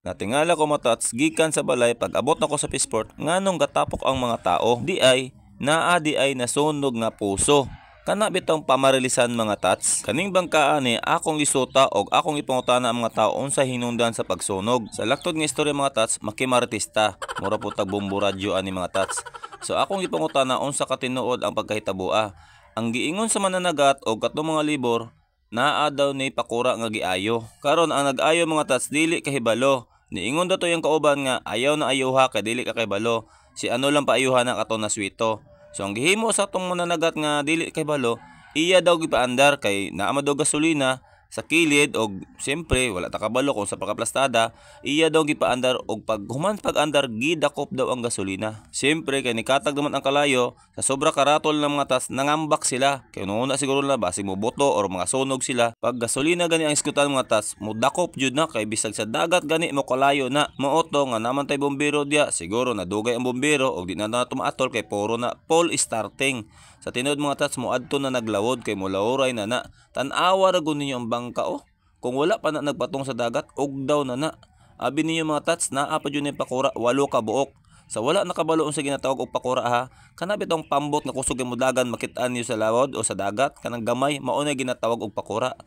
Natingala ko, mga tats, gikan sa balay, pag abot nako sa Fishport, nganong gatapok ang mga tao? Di ay naa di ay nasunog nga puso. Kana bitong pamarilisan, mga tats. Kaning bangkaan ni akong isuta og akong ipangutana ang mga tao unsa hinungdan sa pagsunog. Sa laktod nga istorya, mga tats, makimartista. Mura po tag bombo radyo ani, mga tats. So akong ipangutana unsa katinuod ang pagkahitaboa. Ang giingon sa mananagat og katong mga libor, naa daw ni pakura nga giayo. Karon ang nag-ayo, mga tats, dili kahibalo. Niingon daw to yung kauban nga ayaw na ayuha kay dili ka kahibalo. Si ano lang paayuha na kato na swito. So ang gihimo sa atong mananagat nga dili kahibalo, iya daw gipaandar kay naa man daw gasolina sa kilid og siyempre wala ta kabalo kung sa pagkaplastada, iya daw gipaandar og pag human pag-andar, gidakop daw ang gasolina. Siyempre kay nikatag naman ang kalayo, sa sobra karatol ng mga tas, nangambak sila kay una siguro na basig mo boto or mga sunog sila. Pag gasolina gani ang iskutan, mga tas, mo dakop jud na kay bisag sa dagat gani mo kalayo na. Mao to nga naman tay bombero diya, siguro nadugay ang bombero og di na na tumaatol kay puro na pole starting. Sa tinuod, mga tats, mo adto na naglawod kay mulawray na na. Tan-awa ra gud ninyo ang bangka oh. Kung wala pa na nagpatong sa dagat, og daw na na. Abi ninyo, mga tats, naa pa jud ni pakura, walo ka buok. Sa wala nakabalo unsa ginatawag og pakura ha, kana bitong pambot nga kusog mo dagan makit-an niyo sa lawod o sa dagat, kanang gamay, mao na ginatawag og pakura.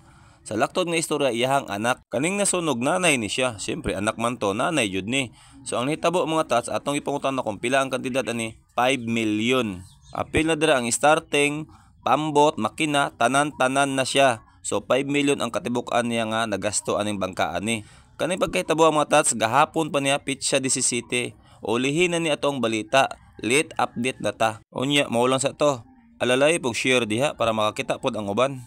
Sa laktod nga istorya, iyahang anak. Kaning nasunog, nanay ni siya. Siyempre, anak man to, nanay jud ni. So ang nahitabo, mga tats, atong ipangutan na kung pila ang kantidad ani, 5 million. Apil na dira ang starting, pambot, makina, tanan-tanan na siya. So 5 million ang katibuk-an niya nga nagasto aning bangkaan ni. Kaning pagkahitabo, mga tats, gahapon pa niya, pitsa 17. Ulihin na ni atong balita. Late update na ta. Unya, mao lang sa to. Alalay pog share diha para makakita pod ang uban.